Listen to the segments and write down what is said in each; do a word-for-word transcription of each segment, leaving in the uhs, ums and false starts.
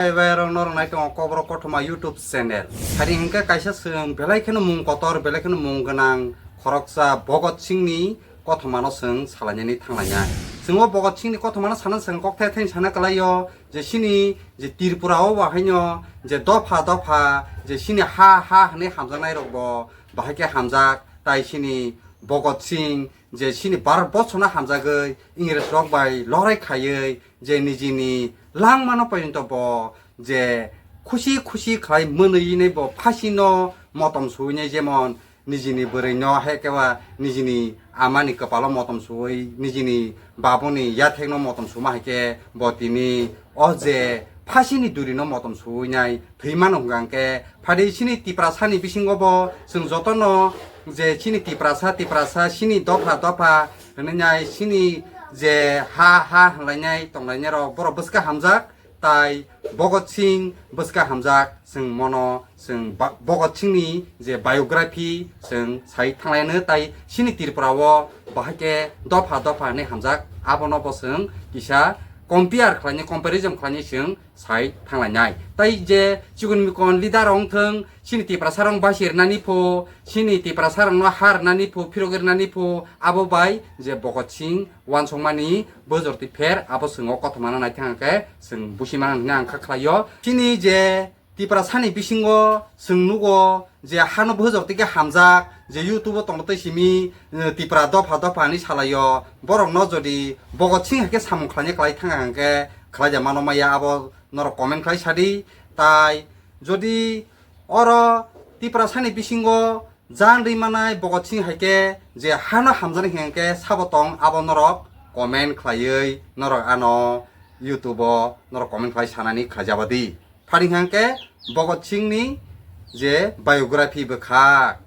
Bai bai rok norok nai tongo Kokborok Kothoma YouTube channel. Hari hinkhe kaisa chwng belai kheno mung kotor, belai kheno mung gwnang khoroksa Bhagat Singhni kothomano chwng salainani thanglainai. Chwng o Bhagat Singhni kothomano sana chwng kokthai thani sana kwlaio je chini je Tripura o bo haino je dopha dopha je chini ha ha hwnwi hamjaknai rok bo bahai khe hamjak, tai chini Bhagat Singh je chini Bharat borshono hamjagwi Ingres rok bai lorai khaiwi je nijini langmano porinto bo je khusi khusi khlai mwnwi nai bo phasino motom suinai, jemon nijini bwrwino hai khe ba nijini amani kwpalo motom suwi nijini babuni yathekno motom suma hai khe bo tini o je phasini durino motom suinai thwi mano hwnkha hwnkhe phadi chini Tiprasani bisingo bo chwng jotono je chini Tiprasa Tiprasa chini dopha dopha hwnwi nai chini je ha ha hwnlainai tonglainai rok borok bwskha hamjak, tai Bhagat Singh bwskha hamjak chwng mono chwng ba- Bhagat Singhni je biography chwng sai thanglaino, tai chini Tripura o bahai khe dopha dopha hwnwi hamjak, abono bo chwng kisa compare khlainai, comparison khlainai chwng sai thanglainai. Tai je chikon mikon leader rok wngthwng, chini Tiprasa rok basi rwnani pho, chini Tiprasa rokno ha rwnani pho, phirogwi rwnani pho, abo bai je Bhagat Singh uansukmani bujor twi pher abo chwng o kothomano naithang khe chwng busi mano hwnwi ang kha khlaio. Chini je Tiprasani bisingo chwng nugo je hano bujor twi khe hamjak, je YouTube o tongtwi simi, eh, Tipra dopha dopha hwnwi salaio, borokno jodi Bhagat Singh hai khe samung khlaina kwlai thang kha hwnkhe khlaija mano maya, abo norok comment khlai sadi. Tai jodi oro Tiprasani bisingo jan rwi manai Bhagat Singh hai khe je hano hamjaknai hwnkhe sabo tong, abo norok comment khlaiwi norok ano YouTube o norok comment khlai sanani khlaijabadi. Phari hwnkhe Bhagat Singhni je biography bwkhak.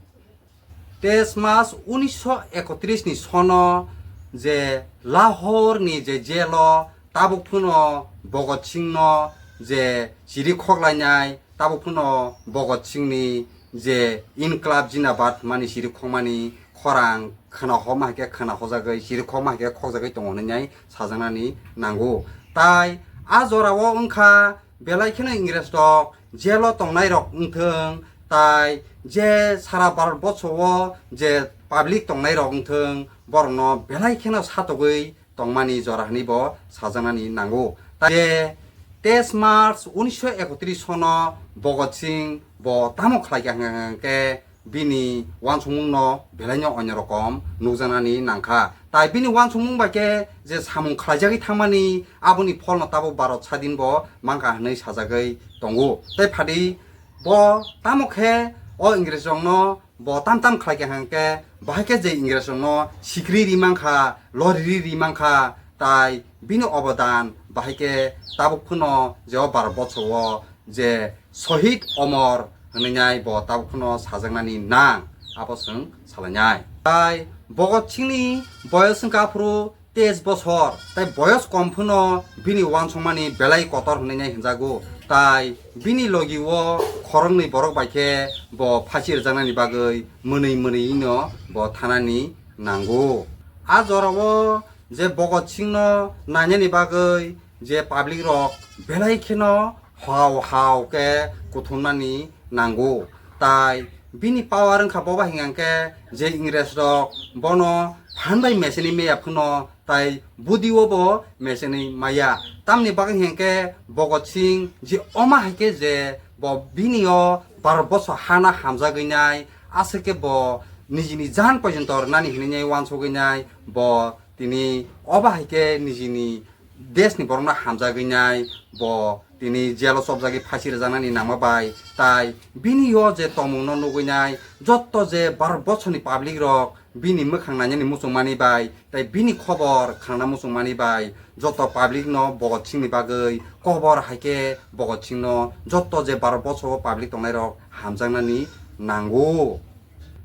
Teis March unisho ekotris ni sono je Lahore ni je jail o tabuk phano Bhagat Singh no je chiri khoklainai, tabuk phano Bhagat Singh ni je Inklab Jindabad hwnmani chiri khokmani khorang khwna homa hai khe khwna hojagwi, chiri khokma hai khe khokjagwi tongo hwnwi sajaknani nango. Tai a jora o wngkha belai kheno Ingres rok jail o tongnai rok wngthwng, tai je sara Bharat borsho o je public tongnai rok wngthwng, borokno belai kheno satogwi tongmani jora hwnwi bo sajaknani nango. Tai je teis March unisho ekotris sono Bhagat Singh bo tamo khlai kha hwnkhe bini uansukmungno belaino onyo rokom nukjaknani nangkha. Tai bini uansukmung bai khe je samung khlaijagwi thangmani aboni pholno tabuk Bharat sadin bo mankha hwnwi sajagwi tongo. Tai phadi bo tamo khe o Ingres rokno bo tam tam khlai kha hwnkhe, bahai khe je Ingres rokno sikri ri mankha, lori ri ri mankha, tai bini obodan bahai khe tabuk phano je o Bharat borsho o je Shahid Amar hwnwi nai bo tabuk phano sajaknani nang, abo chwng salainai. Tai Bhagat Singhni boyos wngkha aphuru teis bosor, tai boyos kom phano bini uansukmani belai kotor hwnwi nai hinjago. Tai bini logi o khoroknwi borok bai khe bo phasi rwjaknani bagwi mwnwi mwnwi no bo thanani nango. A jora o je Bhagat Singh no nainani bagwi je public rok belai kheno hao hao khe kuthumnani nango. Tai bini power wngkha boba hingkha khe je Ingres rok bono phan bai mechani meya phano tai budi o bo mechani maya. Tamni bagwi hingkha khe Bhagat Singh je oma hai khe je bo bini o Bharat borsho hana hamjagwi nai, aswk khe bo nijini jan pojonto rwnani hinwi nai uansugwi nai, bo tini oba hai khe nijini desni borokno hamjagwi nai, bo tini jail o chopjagwi phasi rwjaknani nangma bai, tai bini o je tongmungno nugwi nai, jotto je Bharat borshoni public rok bini mwkhang nainani muchungmani bai, tai bini khobor khnana muchungmani bai, jotto public no Bhagat Singh ni bagwi kobor hai khe Bhagat Singh no jotto je Bharat borsho o public tongnai rok hamjaknani nango.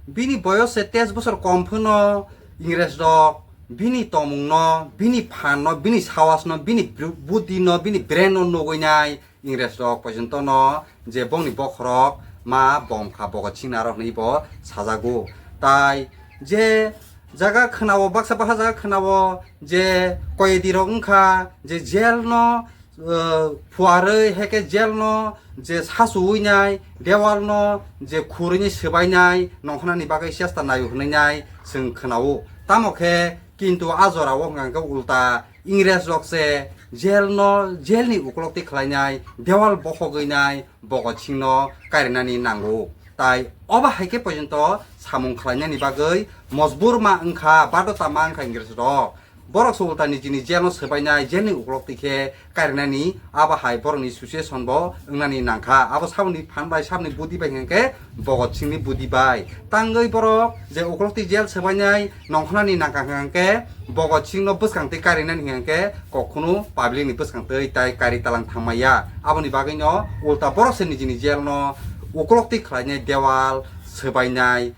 Bini boyos se teis bosor kom phano Ingres rok bini tongmung no, bini phan no, bini sawas no, bini bru-, buddhi no, bini brain no nugwi nai Ingres rok pojonto no je bongni bokhorok ma bom kha Bhagat Singh aro hwnwi bo sajago. Tai je jaga khwnao, baksa baksa jaga khwnao je koyedi rok wngkha je jail no uh, phuarwi heke jail no je sachuwi nai, dewal no je khurwi nai swbai nai, nongkhornani bagwi chesta naio hwnwi nai chwng khwnao. Tamo khe kintu a jorao hwnkha hwnkhe ulta Ingres rok se jail no, jail ni ukolok twi khlai nai, dewal bokhogwi nai, Bhagat Singh no karinani nango. Tai obo hai khe porjonto samung khlainani bagwi mojbur ma wngkha, badota ma wngkha Ingres rok. Borok se ulta nijini jail no swbainai, jail ni ukolok twi khe karinani, abo hai borokni situation bo wngnani nangkha. Abo saboni phan bai, saboni budi bai hwnkhe Bhagat Singh ni budi bai. Tangwi borok je ukolok twi jail swbainai, nongkhornani nangkha hwnkhe Bhagat Singh no bwskang twi karinani hwnkhe kokhunu public ni bwskang twi tai kari talang thangmaya. Aboni bagwi no ulta borok se nijini jail no ukolok twi khlainai, dewal swbainai,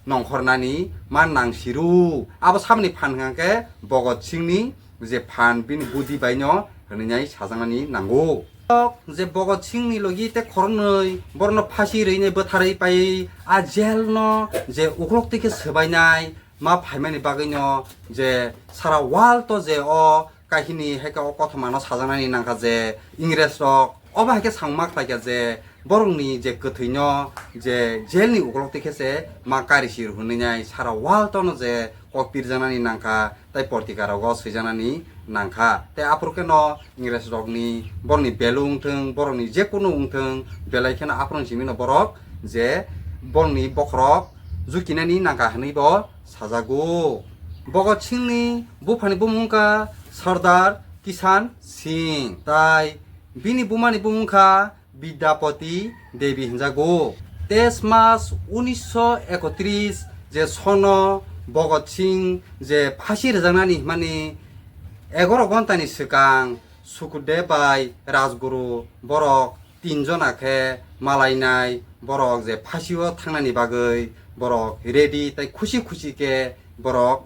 nongkhornani ma nang siru. Abo saboni phan hwnkhe Bhagat Singh ni je phan bini budi bai no hwnwi nai sajaknani nango. Je Bhagat Singh ni logi tei khoroknwi borokno phasi rwinai bwtharwi pai a jail no je ukolok twi khe swbainai ma phaimani bagwi no je sara world o je o kahini hai khe o kothoma no sajaknani nangkha je Ingres rok obo hai khe samung ma khlai kha je borokni je kwthwi no je jail ni ukolok twi khe se ma kari si rw hwnwi nai sara world o no je kok pirjaknani nangkha tei portika rogo swijaknani nangkha. Tei aphuru khe no Ingres rokni borokni value wngthwng, borokni je kunu wngthwng, belai kheno aphuru simi no borok je borokni bokhorok jukinani nangkha hwnwi bo sajago. Bhagat Singh ni buphani bumung wngkha Sardar Kishan Singh, tai bini bumani bumung wngkha Vidyapati Devi hinjago. Teis March unisho ekotris je sono Bhagat Singh je phasi rwjaknani hwnmani egaro ghontani swkang Sukhdev bai Rajguru borok tin jona khe malainai borok je phasio thangnani bagwi borok ready tei khusi khusi khe borok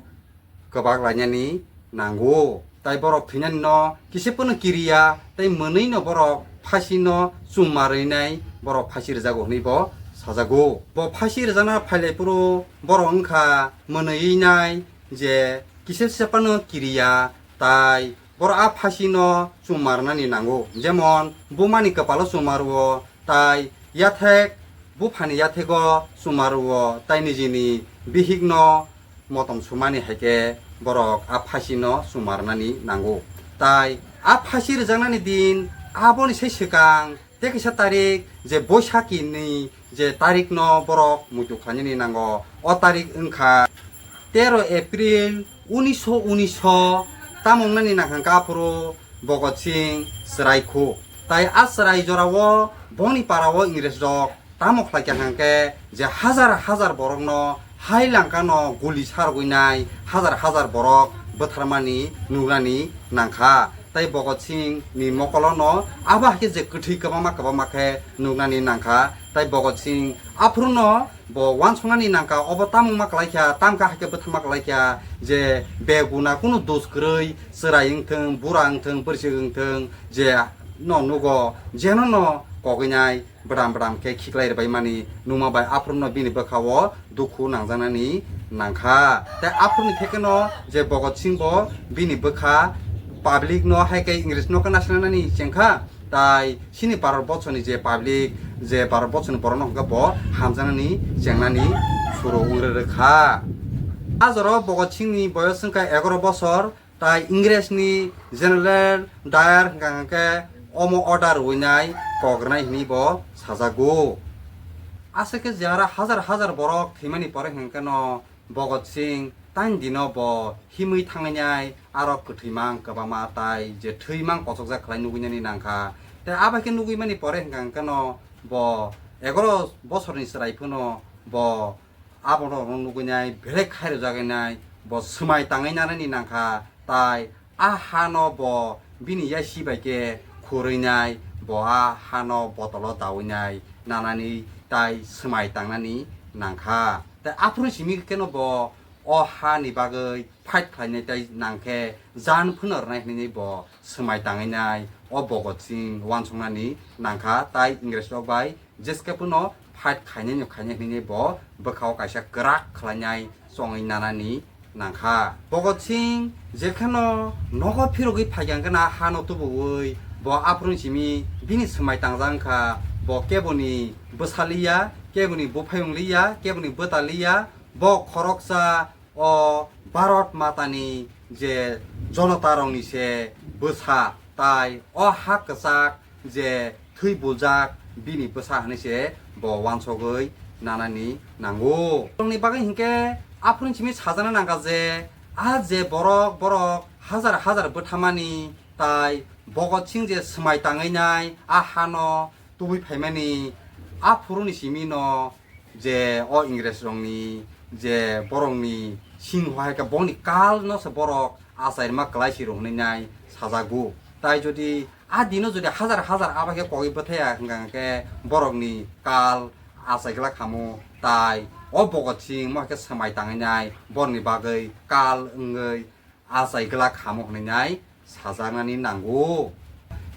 kwbak lainani nango. Tai borok thwinani no kisa phano kiriya tei mwnwi no borok phasi no chumar rwnai borok phasi rwjago hwnwi bo sajago. Bo phasi rwjakna phailai phuru borok wngkha mwnwi nai je kisa kisa phano kiriya tai borok a phasi no chumar nani nango. Jemon bumani kwpalo chumar o tai yathek buphani yathego chumar o tai nijini bihik no motom sumani hai khe borok a phasi no chumar nani nango. Tai a phasi rwjaknani din aboni sai swkang tei kaisa tarik je Boishakhi ni je tarik no borok muitu khlainani nango. O tarik wngkha tero April unisho unisho, tamo wngnani nangkha hwnkhe aphuru Bhagat Singh chwrai khu. Tai a chwrai jorao bongni parao Ingres rok tamo khlai kha hwnkhe je hajar hajar borokno hai langkano guli sarogwi nai, hajar hajar borok bwtharmani nuknani nangkha. Tai Bhagat Singh ni mokolo no abo hai khe je kwthwi kwbangma kwbangma khe nuknani nangkha. Tai Bhagat Singh aphuru no bo uansuknani nangkha, obo tamo ma kwlai kha, tam kha hai khe bwtharma kwlai kha, je beguna kunu dos kwrwi chwrai wngthwng, bura wngthwng, bwrwisik wngthwng, je no nugo, jeno no kogwi nai, bwdam bwdam khe khiklai rwbaimani nukma bai aphuru no bini bwkha o dukhu nangjaknani nangkha. Tei aphuru ni theke no je Bhagat Singh bo bini bwkha public no hai khe English no khe naislanani chengkha, tai chini Bharat borsoni je public, je Bharat borsoni borok no hwnkhe bo hamjaknani chengnani suru wngwi rwkha. A jora o Bhagat Singh ni boyos wngkha egaro bosor, tai Ingres ni General Dyer hwnkha hwnkhe omo order rwinai kok rwnai hwnwi bo sajago. Aswk khe jehara hajar hajar borok thwimani pore hwnkhe no Bhagat Singh taini dino bo himwi thangnai aro kwthwimang kwbangma tai je thwimang kochokjak khlai nugwi nani nangkha. Tei abo khe nugwi mani pore hwnkha hwnkhe no bo egaro bosorni chwrai phano bo abono nugwi nai belai khairokjagwi nai bo swmai tangwi nanani nangkha. Tai a hano bo bini yasi bai khe khurwi nai, bo a hano botolo dawi nai nanani tai swmai tangnani nangkha. Tai aphuru simi khe no bo o hani bagwi fight khlainai tai nangkhe jan phano rwnai hwnwi bo swmai tangwi nai o Bhagat Singh uansuknani nangkha. Tai Ingres rok bai jeske phano fight khainai no khainai hwnwi bo bwkha o kaisa kwrak khlainai chongwi nanani nangkha. Bhagat Singh jekheno nogo phirogwi phaikha hwnkhe na hano tubuwi Bo aphuru ni simi bini swmai tangjak wngkha, bo keboni bwsa liya, keboni buphayung liya, keboni bwta liya, bo khoroksa o Bharat Matani je jonota rokni se bwsa, tai o ha kwchak je thwi buljak bini bwsa hwnwi se bo wansogwi nanani nango. Borokni bagwi hinkhe aphuru ni simi sajana nangkha je, a je borok, borok hajar hajar bwthamani, tai Bhagat Singh je swmai tangwi nai a hano tubui phaimani, aphuru ni simi no je o Ingres rokni je borokni singho hai khe bongni kal no se borok achaima kwlai si rw hwnwi nai sajago. Tai jodi a dino jodi hajar hajar abo khe kogwi bwthaya hwnkha hwnkhe borokni kal achai glak hamo, tai o Bhagat Singh mo hai khe swmai tangwi nai borokni bagwi kal wngwi achai glak hamo hwnwi nai sajaknani nango.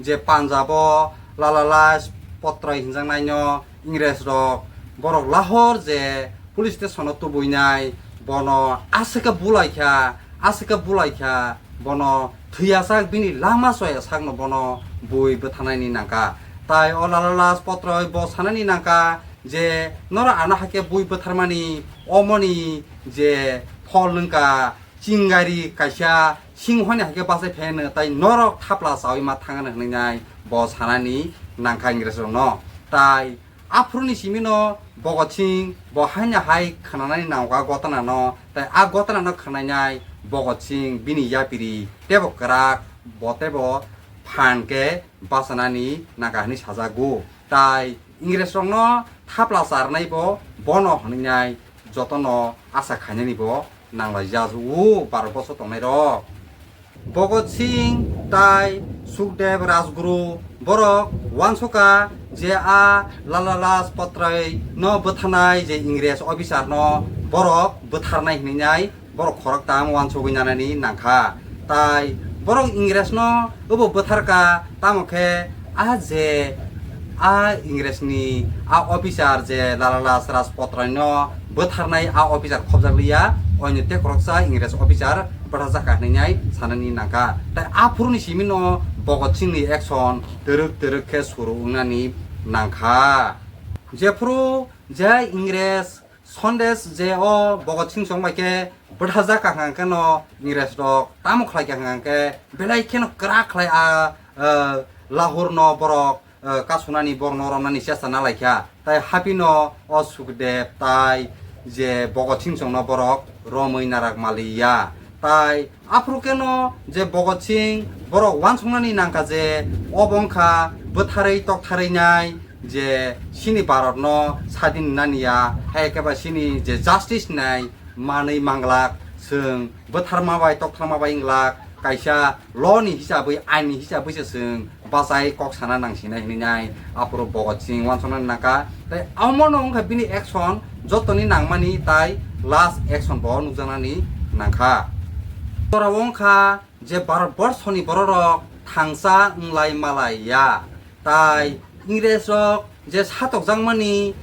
Je Punjab o Lala Lajpat Rai hinjaknaino Ingres rok borok Lahore je police station o tubuinai, bono aswk khe bulaikha, aswk khe bulaikha, bono thwiyasak bini langma choyasakno bono bui bwtharnaini nangkha. Tai o Lala Lajpat Rai bo sanani nangkha je norok ano hai khe bui bwtharmani omoni je phol wngkha, chingari kaisa singhoni hai khe bachai phaino, tai norok thapla chawi ma thangano hwnwi nai bo sanani nangkha Ingres rokno. Tai aphuru ni simi no Bhagat Singh bo haino hai khwnanani nangkha gotana no, tai a gotana no khwnainai Bhagat Singh bini yapiri tebo kwrak, bo tebo phan khe bachanani nangkha hwnwi sajago. Tai Ingres rokno thapla charnai bo bono hwnwi nai jotono acha khainani bo nanglaijak o Bharat borso tongnai rok. Bhagat Singh tai Sukhdev Rajguru borok wansukha je a Lala Lajpat Rai no bwtharnai je Ingres officer no borok bwtharnai hwnwi nai borok khoroktham wansugwi nanani nangkha. Tai borok Ingres no obo bwtharkha, tamo khe a je a Ingres ni a officer je Lala Lajpat Rai no bwtharnai a officer khobjak liya, oino tei khoroksa Ingres officer bwtharjak kha hwnwi nai sanani nangkha. Tai aphuru ni simi no Bhagat Singh ni action twrwk twrwk khe suru wngnani nangkha. Jephuru je Ingres Sandesh je o Bhagat Singh chong bai khe bwthajak kha hwnkhe no Ingres rok tamo khlai kha hwnkhe belai kheno kwrak khlai a, eh, Lahore no borok, eh, kasunani borok no romnani chesta nalaikha. Tai hapino o Sukhdev tai je Bhagat Singh chong no borok romwi narak maliya. Tai aphuru keno je Bhagat Singh borok wansuknani nangkha je obo wngkha bwtharwi toktharwi nai je chini Bharat no sadin nani ya, hai khe ba chini je justice nai manwi manglak, chwng bwtharma bai toktharma bai wnglak, kaisa law ni hisabwi, ain ni hisabwi se chwng bachai kok sana nang sinai hwnwi nai aphuru Bhagat Singh wansuknani nangkha. Tai omono wngkha bini action jotoni nangmani tai last action bo nukjaknani nangkha. Jora wngkha je Bharat borso ni borok rok thangsa wnglai malai ya, tai Ingres rok je satokjakmani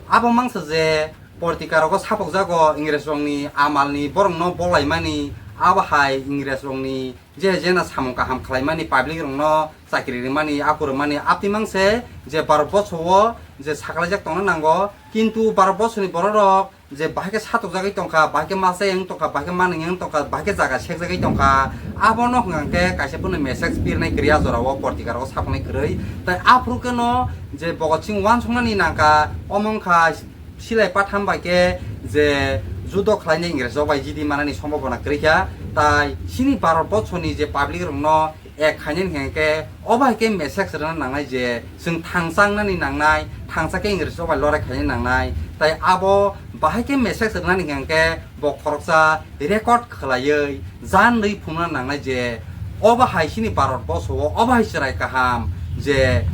abo mangsa je portika rogo sapokjago Ingres rokni amal ni borok no bolaimani, abo hai Ingres rokni je jena samung kaham khlaimani, public rokno chakri rimani, aku rwmani, apni mangse je Bharat borso o je saklaijak tongna nango, kintu Bharat borso ni borok rok je bahai khe satokjagwi tongkha, bahai khe masa yang tongkha, bahai khe manung yang tongkha, bahai khe jaga sekjagwi tongkha, abono hwnkha khe kaisa phano message pirnai kwrwi a jora o portika rogo sapnai kwrwi. Tai aphuru khe no je Bhagat Singh wansuknani nangkha, omo wngkha silai patham bai khe je judo khlainai Ingres rok bai jidi manani sombhabona kwrwi kha. Tai chini Bharat borso ni je public rok no ek khainani hwnkhe obo hai khe message rwna nangnai je chwng thangsa wngnani nangnai, thangsa khe Ingres rok bai lorai khaina nangnai. Tai abo bahai khe message rwnani hwnkhe bo khoroksa record khwlaiwi jan rwi phunukna nangnai je obo hai chini Bharat borso o obo hai chwrai kaham je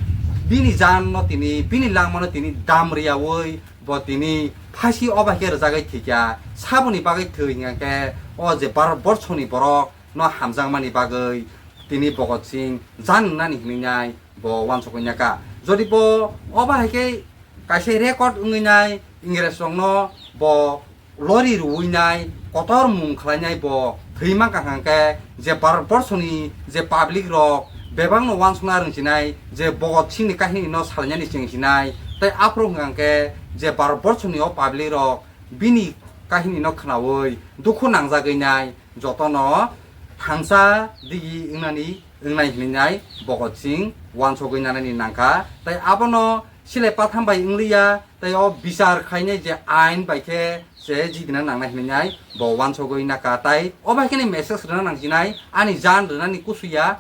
bini jan no tini, bini langma no tini dam rwyawi bo tini phasi obo hai khe rwjagwi thwikha. Saboni bagwi thwi hwnkhe o je Bharat borso ni borok no hamjakmani bagwi tini Bhagat Singh jan wngnani hwnwi nai bo wansugwi nai kha. Jodi bo obo hai khe kaisa record wngwi nai Ingres rokno bo lori rwui nai, kotor mung khlai nai bo thwi mankha hwnkhe je Bharat borso ni je public rok bebakno uansukna rwngsinai, je Bhagat Singhni kahinino salainani chengsinai, tei aphuru hwnkha khe je Bharat borshoni o public rok bini kahinino khnaui dukhu nangjagwi nai, jotono thangsa digi wngnani wngnai hwnwi nai Bhagat Singh uansugwi nanani nangkha. Tei abono silai patham bai wngliya, tei o bichar khainai je ain bai khe se jidina nangnai hwnwi nai bo uansugwi naka. Tai o bai kheno message rwna nangsinai, ani jan rwnani kusuya,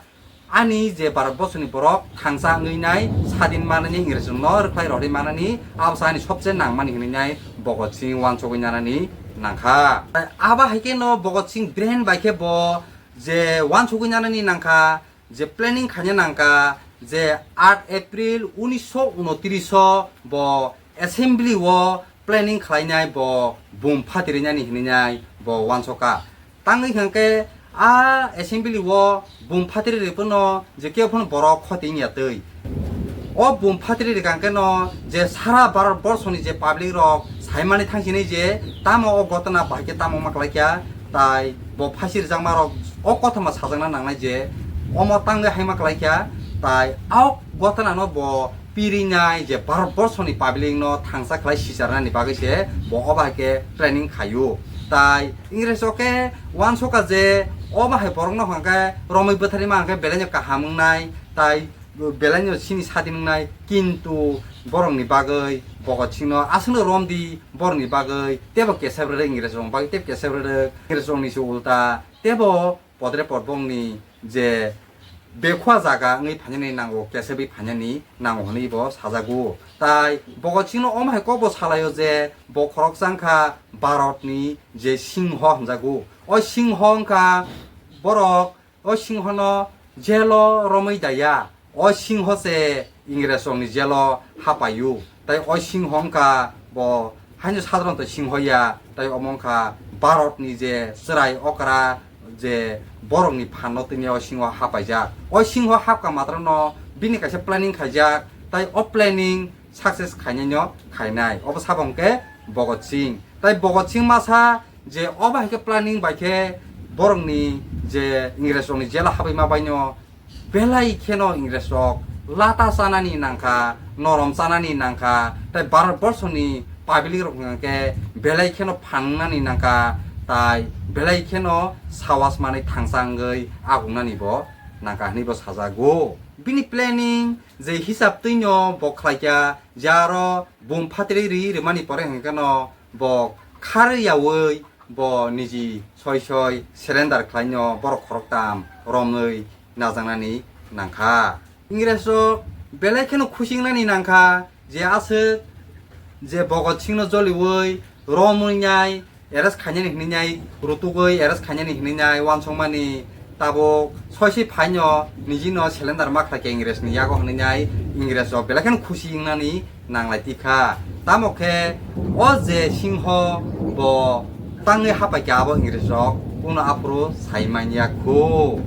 ani je Bharat borsoni borok thangsa wngwi nai sadin manani, Ingresrokno rwkhlai rwdi manani, abo se ani sobse nangmani hwnwi nai Bhagat Singh uansugwi nanani nangkha. Tai abo hai kheno Bhagat Singh brain bai khe bo je uansugwi nanani nangkha, je planning khaina nangkha, je aat April unisho unotris o bo assembly o planning khlainai, bo bum phatiri nani hinwi nai bo uansukha. Tangwi hwnkhe a assembly o bum phatiri rwi phano je kebo phano borok khoti wngya twi. O bum phatiri rwkha hwnkhe no je sara Bharat borshoni je public rok saimani thangsinai je tamo o gotona bahai khe tamo ma khlai kha, tai bo phasi rwjakma rok o kothoma sajakna nangnai je omo tangwi hai ma khlai kha, tai a o gotona no bo pirinai je Bharat borshoni public no thangsa khlai sicharnani bagwi se bo o bahai khe planning khaio. Tai Ingresrok khe uansukha je o bahai borokno hwnkha khe romwi bwtharima hwnkha khe belai no kaham wngnai, tai belai no chini sadin wngnai, kintu borokni bagwi Bhagat Singhno aswkno romdi, borokni bagwi teibo kesep rwrwk, Ingresrokni bagwi teibo kesep rwrwk, Ingresrokni se ulta teibo podre pod bongni je bekhua jaga wngwi phainani nango, kesebwi phainani nango hwnwi bo sajago. Tai Bhagat Singhno omo hai kokbo salaio je bo khoroksa wngkha Bharatni je singho hwnjago. O singho wngkha borok o singhono jelo romwi daya. O singho se Ingresrokni jelo hapaio. Tai o singho wngkha bo haino sadharonto singho ya, tai omo wngkha Bharatni je chwrai okra je borokni phanno tini o singho hapaijak. O singho hapka matrano bini kaisa planning khaijak, tai o planning success khainaino khainai. Obo sabo hwnkhe Bhagat Singh. Tai Bhagat Singh masa je o bahai khe planning bai khe borokni je Ingresrokni jela habaima baino belai kheno Ingresrok lata chanani nangkha, norom chanani nangkha, tai Bharat borshoni public rok hwnkha khe belai kheno phangnani nangkha, tai belai kheno sawas manwi thangsa wngwi agungnani bo nangkha hwnwi bo sajago. Bini planning je hisab twino bo khlaikha, je aro bum phatri ri rwmani pore hwnkhe no bo kharwi yaui bo niji soi soi surrender khlaino borok khoroktam romwi najaknani nangkha. Ingresrok belai kheno khusi wngnani nangkha je aswk je Bhagat Singhno joliui romwi nai arrest khainani hwnwi nai, rutugwi arrest khainani hwnwi nai uansukmani tabuk soi soi phaino nijino surrender ma khlaikha Ingresni yago hwnwi nai Ingresrok belai kheno khusi wngnani nanglai tikha. Tamo khe o je singho bo tangwi hapaikha abo Ingresrok kuno aphuru sai manya khu.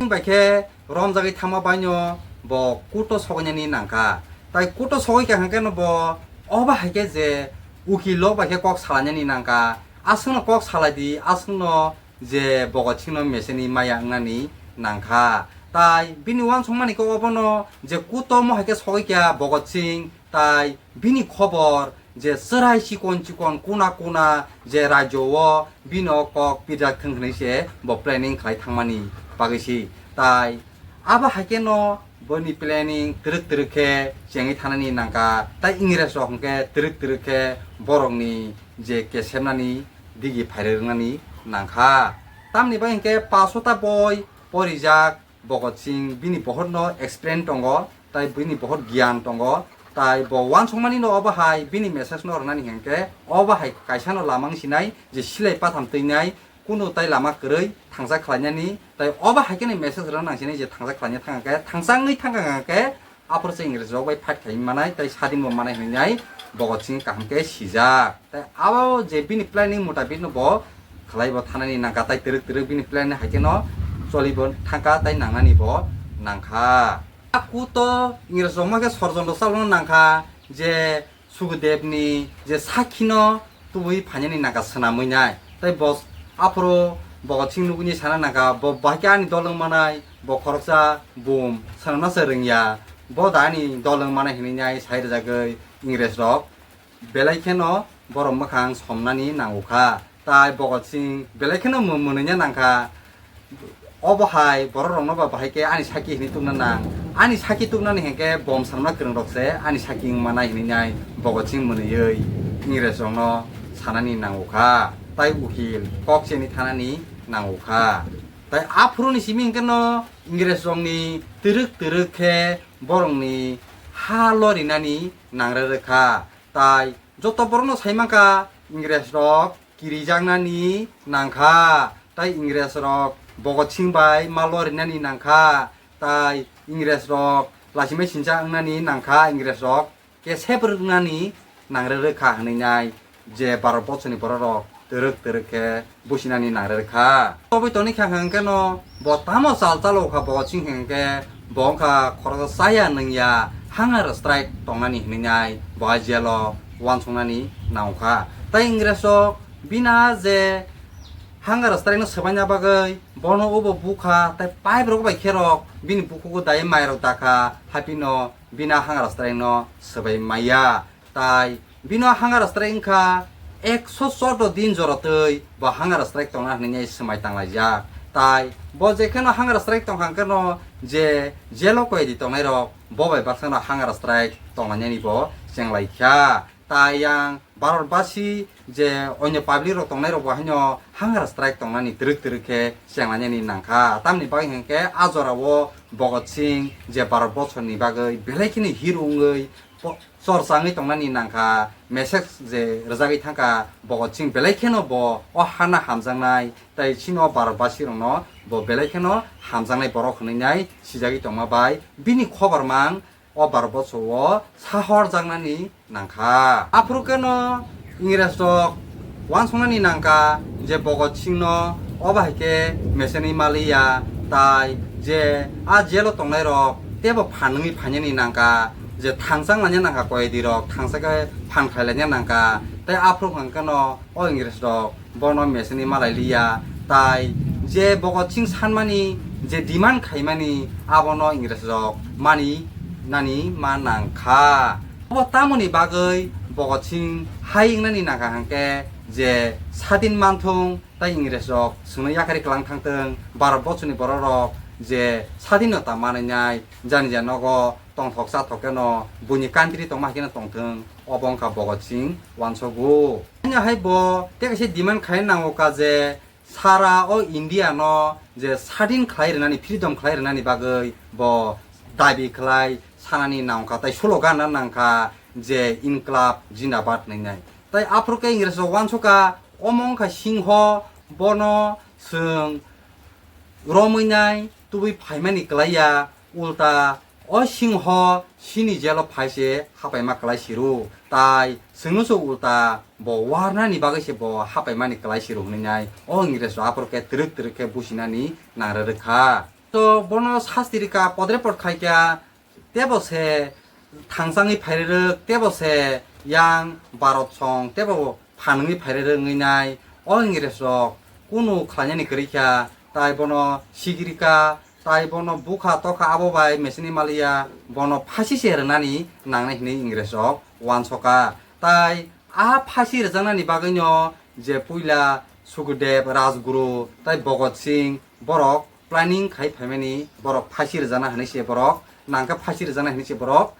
Bai khe romjagwi thangma baino bo kuto sokoinani nangkha. Tai kuto sokoi kha hwnkhe no bo obo hai khe je ukilo bai khe kok salainani nangkha. Aswkno kok salai di, aswkno je Bhagat Singhno mechani maya wngnani nangkha. Tai bini uansukmani khe obono je kuto mo hai khe sokoi kha Bhagat Singh, tai bini khobor je chwrai chikon chikon kuna kuna je rajyo o bino kok pijak thwng hwnwi se bo planning khlai thangmani bagwi si. Tai abo hai khe no boni planning twrwk twrwk khe chengwi thanani nangkha, tai Ingres rok hwnkhe twrwk twrwk khe borokni je kesepnani digi phairwk rwnani nangkha. Tamni bai hwnkhe paso ta boi porijak, Bhagat Singh bini bohorno experience tongo, tai bini bohor giyan tongo, tai bo uansukmani no obo hai bini message no rwnani hwnkhe obo hai kaisa no lama wng sinai je silai patham twinai, kunu tai lama kwrwi thangsa khlainani, tai obo hai kheno message rwna nang sinai je thangsa khlaina thang khe, thangsa wngwi thang kha khe, aphuru se Ingres rok bai fight khai manai, tai sadin bo manai hwnwi nai Bhagat Singh kaham khe sijak. Tai abo je bini planning mutabik no bo khlai bo thanani nangkha, tai twrwk twrwk bini plan hai kheno choli bo thangkha, tai nangnani bo nangkha. A kuto Ingres rok ma khe sorjontro chalokno nangkha je Sukdevni je sakhino tubui phainani nangkha swnamwi nai. Tai bo aphuru Bhagat Singh nugwini sana nangkha, bo bahai khe ani dol wng manai, bo khoroksa bum swnamna se rwngya, bo da ani dol wng manai hinwi nai sai rwjagwi Ingres rok. Belai kheno borok mwkhang somnani nango kha. Tai Bhagat Singh belai kheno mw-, mwnwina nangkha. Obo hai borok rokno ba bahai khe ani saki hinwi tubna nang. Ani saki tubnani hinkhe bom sanma kwrwng rok se ani saki wngma nai hinwi nai Bhagat Singh mwnwiwi Ingres rokno sanani nango kha. Tai uhil kok cheni thanani nango kha. Tai aphuru ni simi hinkhe no Ingres rokni twrwk twrwk khe borokni ha lorinani nangrwrwk kha. Tai joto borokno sai mankha, Ingres rok kirijaknani nangkha, tai Ingres rok Bhagat Singh bai ma lorinani nangkha, tai Ingres rok lasimai sincha wngnani nangkha, Ingres rok kesep rwknani nangrwrwk kha hinwi nai je Bharat borsoni borok rok twrwk twrwk khe businani nangrwrwk kha. Tobwi toni kha hwnkhe no bo tamo chal chalo kha Bhagat Singh hwnkhe bo wngkha khoroksa chaya nungya hunger strike tongnani hinwi nai bo a jail o uansuknani nangkha. Tai Ingres rok bina je hunger strike no swbaina bagwi bono obo bukha tai pipe rok bai khe rok bini bukhugo dai mai rok dakha haipino bina hunger strike no swbai maya. Tai bino hunger strike wngkha ekso chordo din joratwi bo hunger strike tongna hinwi swmai tanglaijak. Tai bo jekheno hunger strike tongkha hwnkhe no je jail o koyadi tongnai rok bo bai baksa no hunger strike tonglainani bo chenglaikha. Tai yang Bharat basi je onyo public rok tongnai rok bo haino hunger strike tongnani twrwk twrwk khe chenglainani nangkha. Tamni bagwi hwnkhe a jora o Bhagat Singh je Bharat borsoni bagwi belai kheno hero wngwi po-, chorchangwi tongnani nangkha, message je rwjagwi thangkha, Bhagat Singh belai kheno bo o hana hamjaknai, tai chini o Bharat basi rokno bo belai kheno hamjaknai borok hinwi nai sijagwi tongma bai bini khobor mang o Bharat borso o sahorjaknani nangkha. Aphuru kheno Ingres rok uansuknani nangkha je Bhagat Singh no o bahai khe mesenwi maliya, tai je a jail o tongnai rok tebo phan wngwi phainani nangkha, je thangchang laina nangkha koyadi rok thangsa khe phan khlai laina nangkha, tai aphuru hwnkhe no o Ingres rok bono mesenwi malai liya, tai je Bhagat Singh sanmani je demand khaimani abono Ingres rok mani nani ma nangkha. Obo tamoni bagwi Bhagat Singh hai wngnani nangkha hwnkhe je sadin manthung tai Ingres rok chwngno yakarwi kwlang thangthung, Bharat borsoni borok rok je sadinota manwi nai jani ja nogo tongthok chathok kheno buini country tongma hai kheno tongthung, obo wngkha Bhagat Singh uansogo. Haino hai bo tei kaisa demand khai nango kha je sara o India no je sadin khlai rwnani, freedom khlai rwnani bagwi bo dabi khlai sanani nangkha, tai slogan nangkha je Inklab Jindabad hinwi nai. Tai aphuru khe Ingres rok uansukha, omo wngkha singho, bono chwng romwi nai tubui phaimani kwlaiya, ulta o singho sini jail o phai se hapaima kwlai siru, tai chwngno se ulta bo warnani bagwi se bo hapaimani kwlai siru hinwi nai o Ingres rok aphuru khe twrwk twrwk khe businani nangrwrwk kha. To bono sasti rwkha, podre pod khaikha, tebo se thangchangwi phairwrwk, tebo se yang Bharat song, tebo phanwngwi phairwrwk wngwi nai o Ingres rok kunu khlainani kwrwi kha, tai bono sigiri kha, tai bono bukha tokha abo bai mesenwi maliya, bono phasi se rwnani nangnai hinwi Ingres rok uansukha. Tai a phasi rwjaknani bagwino je puila Sukhdev, Rajguru tai Bhagat Singh borok planning khai phaimani, borok phasi rwjakna hinwi se borok nangkhe phasi rwjakna hinwi se borok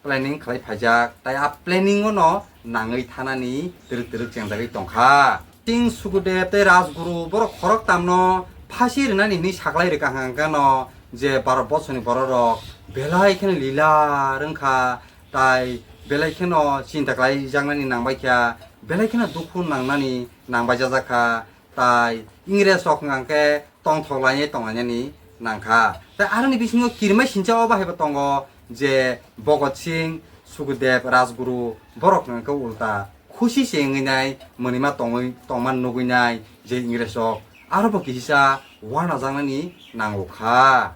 planning khlai phaijak, tai a planning o no nangwi thanani twrwk twrwk chengjagwi tongkha. Singh, Sukhdev tei Rajguru borok khoroktamno phasi rwnani hinwi saklai rwkha hwnkha hwnkhe no je Bharat borsoni borok rok belai kheno lila rwngkha, tai belai kheno chinta khlaijaknani nangbaikha, belai kheno dukhu nangnani nangbaijajak kha. Tai Ingres rok hwnkha khe tongthok lainai tonglainani nangkha. Tai aroni bisingo kirima sincha o bahai bo tongo je Bhagat Singh, Sukhdev, Rajguru borok hwnkha khe ulta khusi se wngwi nai, mwnwima tongwi tongma nugwi nai je Ingres rok aro bo kisa wanajaknani nango kha.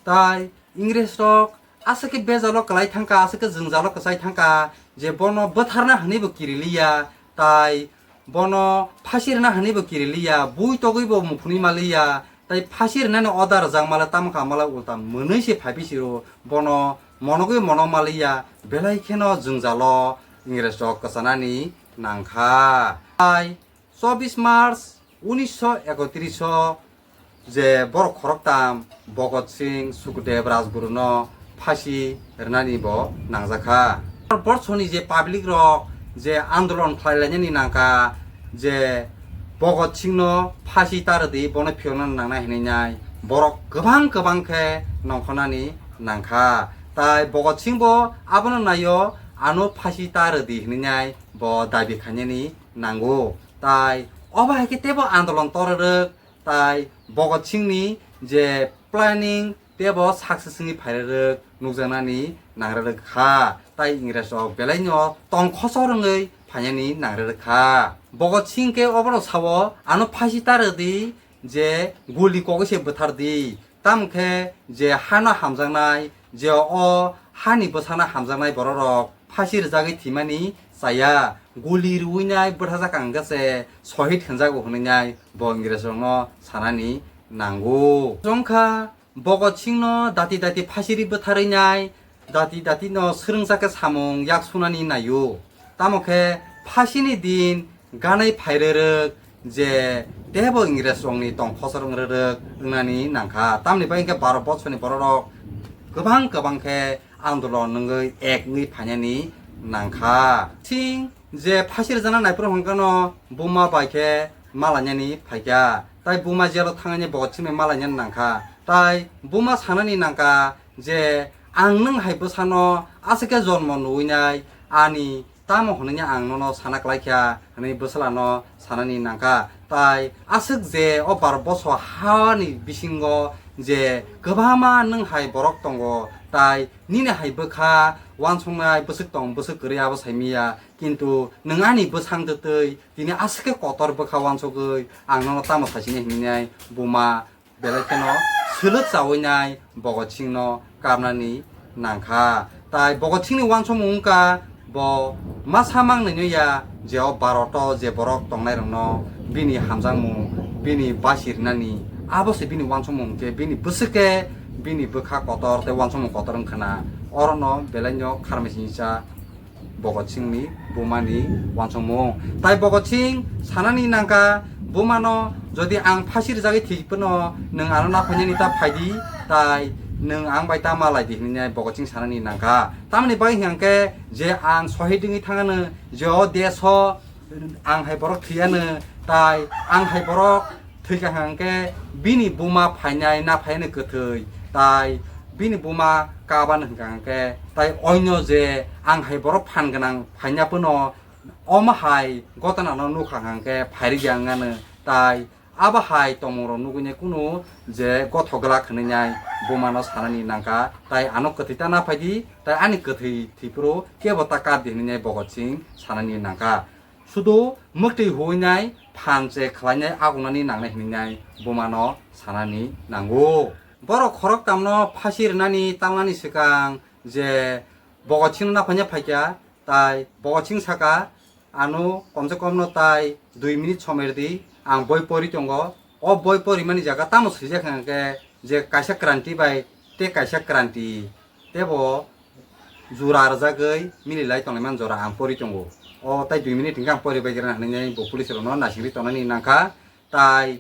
Tai Ingres rok aswk khe bejalo kwlai thangkha, aswk khe jwngjalo kwchai thangkha, je bono bwtharna hwnwi bo kiri liya, Tai bono phasi rwna hinwi bo kiriliya, bui togwi bo muphunwi maliya, tai phasi rwnani order rwjak male tamo kha male ulta mwnwi se phaibi siro bono monogwi mono maliya, belai kheno jwngjalo Ingres rok kwchanani nangkha. Tai chobbish March unisho ekotris o je borok khoroktam Bhagat Singh, Sukhdev, Rajguru no phasi rwnani bo nangjakha. Borsoni je public rok je andolon khlai lainani nangkha je Bhagat Singh no phasi ta rwdi, bono phiyokna nangnai hinwi nai borok kwbang kwbang khe nongkhornani nangkha. Tai Bhagat Singh bo abono naio, ano phasi ta rwdi hinwi nai bo dabi khainani nango. Tai obo hai khe teibo andolon torerwk, tai Bhagat Singh ni je planning teibo success wngwi phairerwk nukjaknani nangrerwk kha. Tai Ingres rok belai no tong khosor wngwi phainani nangrerwk kha. Bhagat Singh khe obono sao, ano phasi ta rwdi, je guli kogwi se bwthardi. Tamo khe je hano hamjaknai, je o hani bwsano hamjaknai bororok phasi rwjagwi thwimani chaya, guli rwinai bwthajak ang khe se sohid hwnjago hwnwi nai bo Ingres rokno sanani nango. Chongkha Bhagat Singh no dati dati phasi ri bwtharwi nai, dati dati no swrwngsa khe samung yak sunani naio. Tamo khe phasini din ganai phairerwk je teibo Ingres rokni tong khosor wngrerwk wngnani nangkha. Tamni bagwi khe baro bosorni bororok kwbang kwbang khe andolon wngwi ek wngwi phainani nangkha. Singh je phasi rwjana naiphuru hwnkhe no buma bai khe malainani phaikha. Tai buma jelo thangani Bhagat Singh bai malainani nangkha. Tai buma sanani nangkha je ang nwng hai bwsano aswk khe jonmo nugwi nai, ani tamo hwnwi ang nono sana klai kha hwnwi bwsala no sanani nangkha. Tai aswk je o bar boso hani bisingo je kwbangma nwng hai borok tongo, tai nini hai bwkha wansuknai bwswk tong bwswk kwrwi abo saimiya, kintu nwng ani bwsang twtwi tini aswk khe kotor bwkha wansugwi ang nono tamo saisinai hinwi nai buma belai kheno swlwk chawi nai Bhagat Singh no kapnani nangkha. Tai Bhagat Singh ni wansukmung wngkha bo masa mangnai no ya je o Bharat o je borok tongnai rok no bini hamjakmung, bini basi rwnani, abo se bini wansukmung hwnkhe bini bwswk khe bini bwkha kotor tei wansukmung kotor wngkha na. Oro no belai no kharmai singsa Bhagat Singh ni buma ni wansukmung. Tai Bhagat Singh sanani nangkha buma no, jodi ang phasi rwjagwi thwi phano nwng ano naphainani ta phaidi, tai nwng ang bai ta malai di hinwi Bhagat Singh sanani nangkha. Tamoni bagwi hwnkhe je ang sohid wngwi thangano, je o deso ang hai borok thwiyano, tai ang hai borok thwikha hwnkhe bini buma phainai na phainai kwthwi, tai bini buma kabani hwnkha hwnkhe tai oino je ang hai borok phan gwnang phaina phano omo hai gotana no nukha hwnkhe phairikya wngano, tai abo hai tongmung rok nugwi kunu je gothok glak hwnwi nai buma no sanani nangkha, tai ano kwthwi ta na phaidi, tai ani kwthwi thwiphuru kebo ta kap di hwnwi nai Bhagat Singh sanani nangkha. Sudu mwktwi huinai phan che khlainai agonani nangnai hinwi nai bumano sanani nango. Borok khoroktamno phasi rwnani talnani swkang je Bhagat Singh no naphaina phaikha, tai Bhagat Singh saka, "Ano komse komno tai dui minute somoi rwdi, ang boi pori tongo." O boi porimani jaga tamo swijak hwnkhe je kaisa kranti bai tei kaisa kranti tebo jura rwjagwi mililai tonglaimani jora ang pori tongo. O tai dui minute hwnkhe ang pori bai gira hwnwi bo police rokno naisingri tongnani nangkha. Tai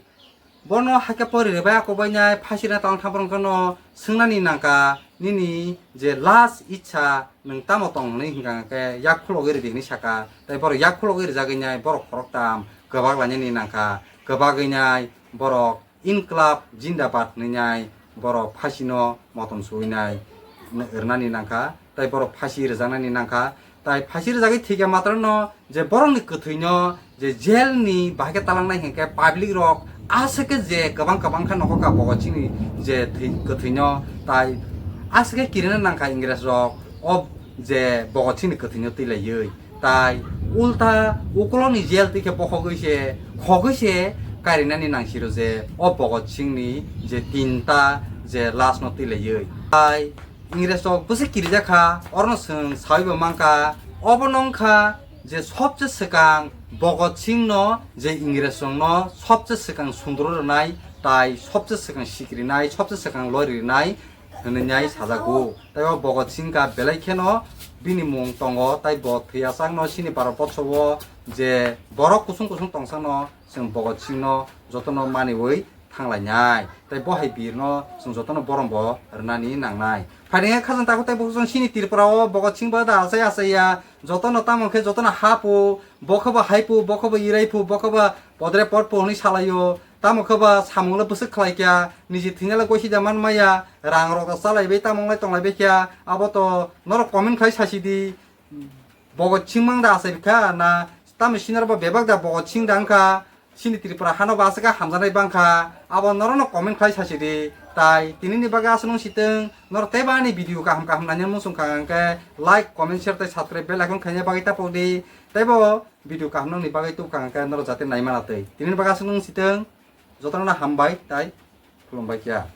bono hakhe pori rwbai ako bainai phasirna tong thampor hwnkhe no swngnani nangkha, "Nini je last ichha nwng tamo tong?" hwnwi hwnkha hwnkhe yak khulogwi rwdi hwnwi sakha. Tai borok yak khulogwi rwjagwi nai borok khoroktham kwbak lainani nangkha, kwbagwi nai borok Inklab Jindabad hwnwi nai borok phasino motom suwi nai rwnani nangkha, tai borok phasi rwjaknani nangkha. Tai phasi rwjagwi thwikha matrano je borokni kwthwino je jailni bahai khe talangnai hwnkhe public rok aswk khe je kwbang kwbang khe nokho ka Bhagat Singhni je thwi-, kwthwino tai aswk khe kirina nangkha Ingres rok o je Bhagat Singhni kwthwino twi laiwi. Tai ulta ukulokni jail twi khe bokhogwi se, khogwi se karinani nangsiro je o Bhagat Singhni je tinta je lashno twi laiwi. Tai Ingres rok bwswk kirijak kha, orono chwng sawi bo mankha, obono wngkha je sobse swkang Bhagat Singh no je Ingres rok no sobse swkang sundro rwnai, tai sobse swkang sikrinai, sobse swkang lori rwnai hwnwi nai sajago. Tai o Bhagat Singh ka belai kheno bini mung tongo, tai bo thwiya chak no chini Bharat borsho o je borok kusung kusung tongsa no chwng Bhagat Singh no jotono maniwi thanglainai. Tai bo hai birno chwng jotono borom bo rwnani nangnai. Phainai khajang takhuk tai bukhuk chwng chini Tripura o Bhagat Singh ba da achai achai ya, jotono tamo khe jotono hapu, bo khe ba haipu, bo khe ba iraipu, bo khe ba podre potpu hwnwi salaio. Tamo khe ba samung le bwswk khlai kya, niji thwinale goisi da man maya, rang rok da chalaibai tamo wng lai tonglaibai kya, abo to norok comment khlai sasi di. Bhagat Singh mang da achai kha na, tamo sinaro ba bebak da Bhagat Singh da wngkha, chini Tripura hano ba aswk hamjaknai bangkha, abo norokno comment khlai sasi di. Tai tinini bagwi aswk nung sitwng, norok teibo ani video kaham kaham naina muchung kha hwnkhe like, comment, share tai subscribe bell icon khaina bagwi tapok di. Teibo video kaham nokni bagwi tubukha hwnkhe norok jate naimana twi. Tinini bagwi aswk nung sitwng, jotono hambai tai khulumbai kha.